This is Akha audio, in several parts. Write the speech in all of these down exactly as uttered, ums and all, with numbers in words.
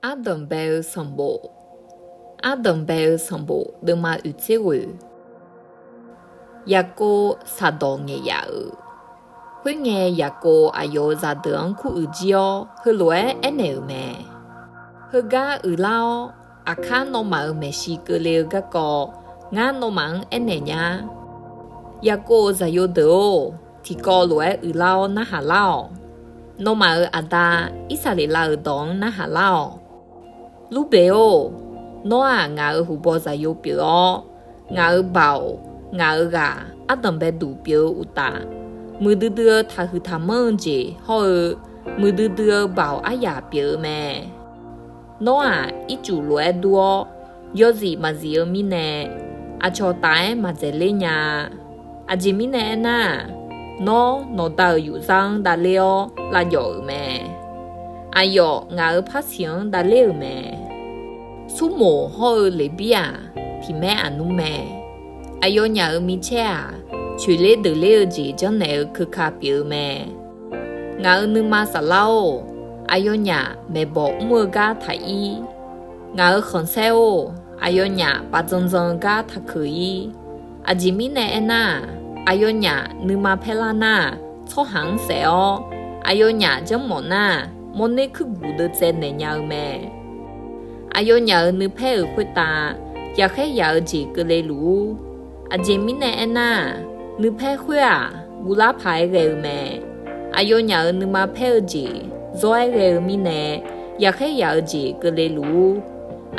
Ardanq bae-eu sanqbof. Ardanq bae-eu sanqbof deuvma oeq tser ghoeq. Yaqkov saqdawq ngaeq yaf-euq. Khoerngae, Yaqkov aqyawf-euq zaqdeuq-anr kuruiq jir-awr, heulof-aer aernaeq-euq mae. Heugar uiqlar-awr, aqkar nawmaf-euq maeqshi keuvle-eu garkawv, ngar nawmaf-anr aernaeq nya. Yaqkov-euq zaqyo deuq-or, tiqkawv lof-aer uiqlar-awr narhaq lar-awq. Nawmaf-euq aqda Irsaqleqlav-euq dawq-anr narhaq lar-awq. Lurbeq-or, nawr-aq, ngaq-euq huqbawq zaqyo pyeuf-awr, ngaq-euq baoq, ngaq-euq ghaq ardanq bae duq pyeuf-eu uqtaf, muiqdui dui-eu taqhuiq taqmanr-eu jeq hawr-eu, muiqdui dui-eu baoq aryaq pyeuf-eu mae. Nawr-aq, ircuf lof-aer dur-awr, yawzif maqzif-eu mirnae, aqcawq taf-aer maqdzaeq ler nya-a. Aqjeq mirnae aernar-aq, nawr nawqda-euq yufzar-anr davler-awr lavjawf-euq mae. Aqyawf ngaq-euq parsiq-anr davler-euq mae. Smrmoq hawr-eu Leqbir-aq, tiq maer aqnmr mae. Aqyawfnyaf-euq micaer-aq, coeqler deuqler-eu jeq janrnaeq-eu keuka pyeuf-eu mae. Ngaq-euq nuima saflar-or, aqyawfnyaf maeqbawq mr-eu gar taq ir. Ngaq-euq khanqsaer-or, aqyawfnyaf baqdzan dzan-eu gar taqkeuq ir. Aqjeq mirnae aernar-aq, aqyawfnyaf nuima paerlar nar-aq, tsawrhaq-anr saef-awr, aqyawfnyaf janrmawf nar-aq, mawrner kuirguq deuvtsaev naeq nya-eu mae. Aqyawfnyaf-euq nuipaer-euq khoertav, yaqkhaer yaq-eu jeq keuvle luf-ur. Aqjeq mirnae aernar-aq, nuipaer khoer-aq, guvlar paq-aer ghae-eu mae. Aqyawfnyaf-euq nuima paer-eu jeq zawr-aer ghae-eu mirnae, yaqkhaer yaq-eu jeq keuvle luf-ur.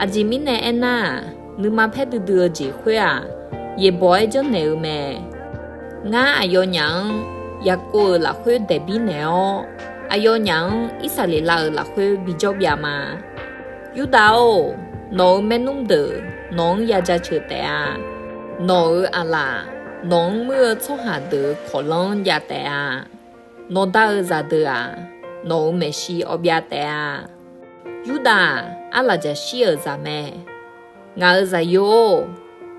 Aqjeq mirnae aernar-aq, nuima paer duidui-eu jeq khoer-aq, yaeqbawq-aer janrnaeq-eu mae. Ngar aqyawfnyaf-anr Yaqkov-euq lafkhoer daeqbir naeq-awr, aqyawfnyaf-anr Irsaqleqlav-euq lafkhoer bijawr byav ma. Yurdav-or, nawq-euq maernmr deuq nawq-anr ya jaceuq taef-a. Nawq-euq aqlaf, nawq-anr muir-eu tsawrhaq deuq-euq kawqlanr jav taef-a. Nawqda-euq zaqdeuq-aq, nawq-euq maeqshi awbyav taef-a. Yurdav-aq, arlaqjaqshir-euq zaq mae. Ngaq-euq zaqyo-or,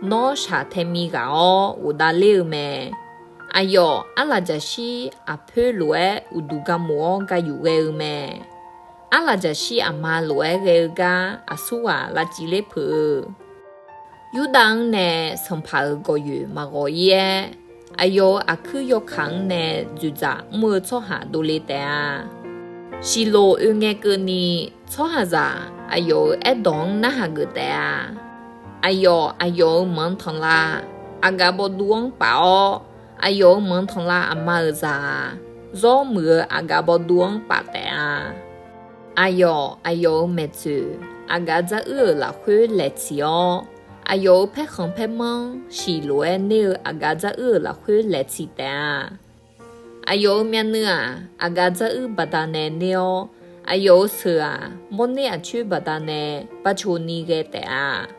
nawr shaq taemi ghaq-awr ghofdav ler-eu mae. Aqyawf arlaqjaqshir aqpoer lof-aer uqduq ga mof-awr ga yuf ghae-eu mae. Arlaqjaqshir aqma lof-aer ghae-eu gar aqsurghaq lavcivler peuq-eu. Yurdav-anr nae sanqpaq-euq gawqyoeq maqghawq ir-aer, aqyawf-euq aqkuir yawkaq-anr nae dzoeqdzaq mr-eu tsawrhaq dovle taef-a. Shiqloq oe ngae keuvni, tsawrhaqzaq aqyawf-euq aerdawq-anr narhaq geuf taef-a. Aqyawf, aqyawf-euq manq tanqlav aqgaf bawduv-anr paf-awr, aqyawf-euq manq tanqlav aqma-euq zaq-aq, zawr muiq-eu aqgaf bawduv-anr paf taef-a. Aqyawf, aqyawf-euq maeqtsoeq aqgaf dzaruir-euq lafkhoer laeq tsiq-awr, aqyawf-euq paerkhanq paermanr shiq lof-aer ner-eu aqgaf dzaruir-euq lafkhoer laeq tsiq taef-a. Aqyawf-euq myavnuiv-aq, aqgaf dzaruir baqdanae ner-awr, aqyawf-euq seuq-aq, mawrner aqcoer baqdanae barco ni ghae taef-a.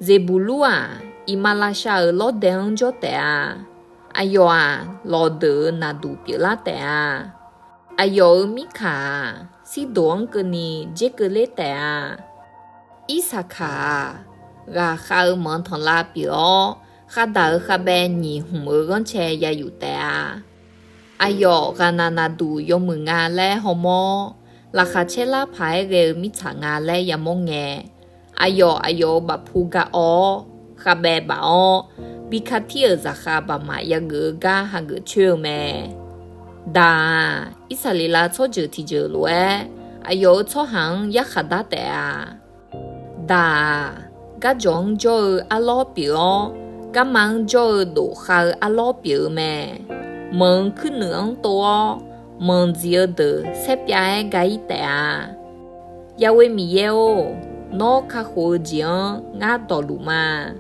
Zeqbuqlur-aq, iqmalavshav-euq lawrdae-anr jawr taef-a. Aqyawf-aq, lawqdeuq-euq naqduq pyeuflar taef-a. Aqyawf-euq mirkaq-aq, sirdoq-anr keuvni dzer keuvler taef-a. Irsaqkaq-aq, ghaqkhav-eu manq tanqlav pyeuf-awr, khavdaq-euq khavbae nyiq hmq-euq ghanrcae ya yuf taef-a. Aqyawf ghaqnaq naqduq yawmuiq nga laer hawmawr-awr, laqkhaq caer lar paq-aer ghae-eu mirtsaq nga laer yamawr ngae, aqyawf, aqyawf-euq bafpu ga awv-awr, khavbae baf-awr, bi ka tir-euq zaqkhav baqmaf yageuf-eu gar hageuf coer-eu mae. Daq-aq, Irsaqleqlav tsawrjeuq tiqjeuq lof-aer, aqyawf-euq tsawrhaq-anr yarkhaq dar taef-a. Daq-aq, garjawq-anr jawr-eu arlawr pyeuf-awr, garma-anr jawr-eu dof khav-eu arlawr pyeuf-eu mae. Manq-eu kuirnuiq-anr tov-awr, manq dziq-eu deuq saerpyav-aer ga ir taef-a. Yaghoe Miqyaer-or, nawr kakhof-eu jeq-anr ngar dawqluf ma.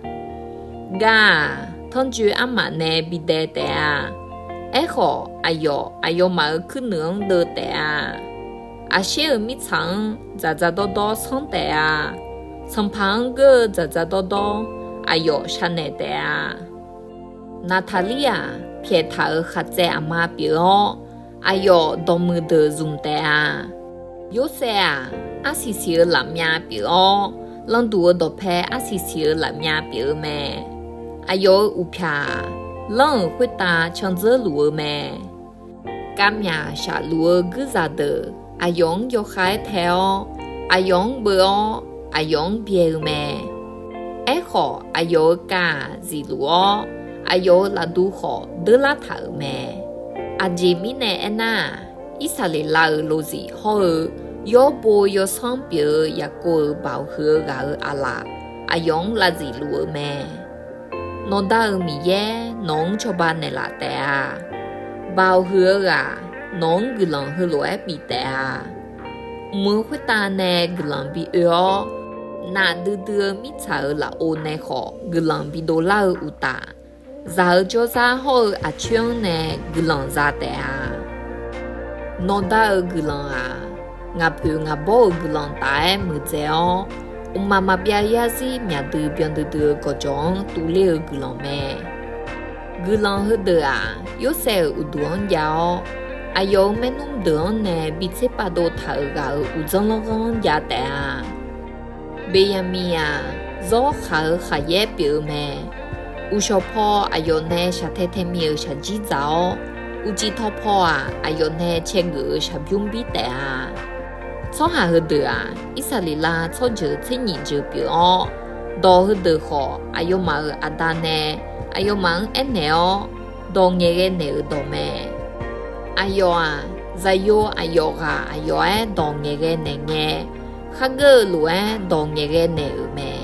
Gar-aq, tanrjoe armaf nae bidae taef-a. Aerkhawf, aqyawf aqyawfmaf-euq kuirnuiq-anr deuv taef-a. Aqsher-euq mirtsaq-anr dzaqdzaq dawrdawr sanr taef-a. Sanqpaq-anr geur-eu dzaqdzaq dawrdawr aqyawf sharnaeq taef-a. Naqtaqlir-aq, pyaeq taq-euq khaqtsaev aqma pyeuf-awr, aqyawf dawqmuiq deuq zmq taef-a. Yorsaev-aq, arsiq siq-eu lafmyav pyeuf-awr, landuq-eu dawqpae arsiq siq-eu lafmyav pyeuf-eu mae. Aqyawf-euq uqpyaq-aq, lanr-euq khoertav candzeur luf-eu mae. Kavmyaq shaqluf-eu guirzaq deuq aqyawf-anr yawkhav-aer tae-awr, Aqyawf-anr beuv-awr, aqyawf-anr byae-eu mae. Aerkhawf, aqyawf-euq kav-aq zifluf-awr, aqyawf-euq lafdu khawf deurlar taq-euq mae. Aqjeq mirnae aernar-aq, Irsaqleqlav-euq lozif hawr-eu, yawrbo yawsanr pyeuf-eu Yaqkov-euq baoq huiq-eu ghaq-euq aqlaf, aqyawf-anr lav zifluf-eu mae. Nawqda-euq Miqyaer nawq-anr cawba naeqlaf taef-a. Baoq huiq-eu ghaq, nawq-anr guiqlanq heulof-aer bif taef-a. Mq-eu khoertav nae guiqlanq bi oe-awr, nafdui dui-eu mirtsaq-euq lafov nae khawf guiqlanq bi dovlar-eu uqtaf, zaq-eu jawrzar hawr-eu aqcoer-anr nae guiqlanq za taef-a. Nawqda-euq guiqlanq-aq, ngaq poeq ngaq bawr-euq guiqlanq taf-aer muiqdzae-awr, mqmaq maqbyav yarzir myaq dui byan duidui-eu gawqjawq-anr tuvler-eu guiqlanq mae. Guiqlanq heudeuq-aq, Yorsaev-euq uqduq-anr jav-awr, aqyawf-euq maernmr deuq-anr nae bi tser pav dov taq-euq ghaq-euq uqdzanr lanrghanr-anr jav taef-a. Beqyaqmiq-aq, zawr khaq-eu khaqyaer pyeuf-eu mae. Uqshawq paw aqyawf nae shaqtae tae mi-euq shaqjir dzaq-awr, uqcif taw paw-aq, aqyawf nae cae geuf-euq shaqbymr bir taef-a. Tsawrhaq heudeuq-aq, Irsaqleqlav tsawrjeuq tser nyiq jeuq pyeuf-awr, dawq heudeuq khawf, aqyawfmaf-euq aqda nae aqyawfmaf-anr aernaeq-awr, dawq ngaeqghae naeq-euq dawq mae. Aqyawf-aq, zaqyo aqyawf ghaq aqyawf-aer dawq ngaeqghae naeq ngae, khargeur-eu lof-aer dawq ngaeqghae naeq-euq mae.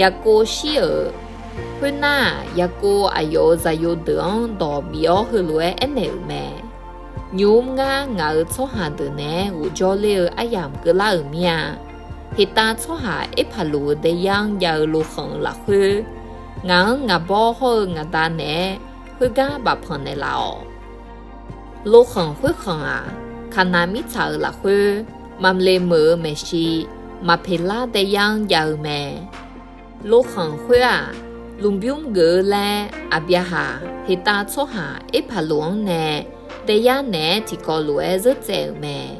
Yaqkov shir-euq khoernar-aq, Yaqkov aqyawf-euq zaqyo deuq-anr dawq bif-awr heulof-aer aernaeq-euq mae. Nymq-mr ngar ngaq-euq tsawrhaq deuq naeq-aer ghofjawr ler-eu aryamq keuvlar-euq mir-a. Heqtav tsawrhaq Erpaqloq-euq daeyar-anr jav-eu lokhanq-euq lafkhoer, ngaq-anr ngaq bawr hawr-eu ngaq da naeq-aer khoergar bafpanq naeqlaf-awq. Lokhanq khoerkhanq-aq, Kaqnaq mirtsaq-euq lafkhoer, Maqmqleq meuq-euq maeqshi, Maqpeqlar daeyar-anr jav-eu mae. Lokhanq khoer-aq, lmqbymr geuf-eu laer Aqbyaqhaq heqtav tsawrhaq Erpaqloq-anr nae daeyar naeq-aer tiqkawv lof-aer zeur tsaev-euq mae.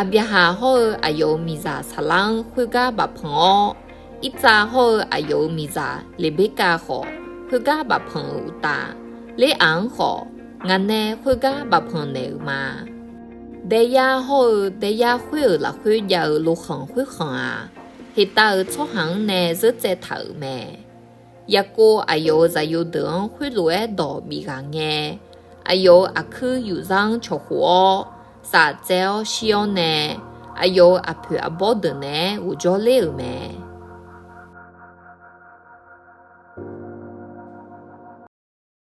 Aqbyaqhaq hawr-eu aqyawf-euq miqzaq Saqlar-anr khoergar bafpanq-awr, Irtsav hawr-eu aqyawf-euq miqzaq Leqberkav khawf khoergar bafpanq-euq uqtaf, Leraf-anr khawf ngaq nae khoergar bafpanq naeq-euq ma. Daeyar hawr-eu daeyar khoer-euq lafkhoer jav-eu lokhanq khoerkhanq-aq, heqtav-euq tsawrhaq-anr nae zeur tsaev taq-euq mae. Yaqkov aqyawf-euq zaqyo deuq-anr khoerlof-aer dawq bif ghaq ngae, aqyawf-euq aqkuir yufzar-anr cawqkhof-awr, saf tsaev-awr shir-awr nae, aqyawf-euq aqpoeq aqbawr deuq naeq-aer ghofjawr ler-euq mae.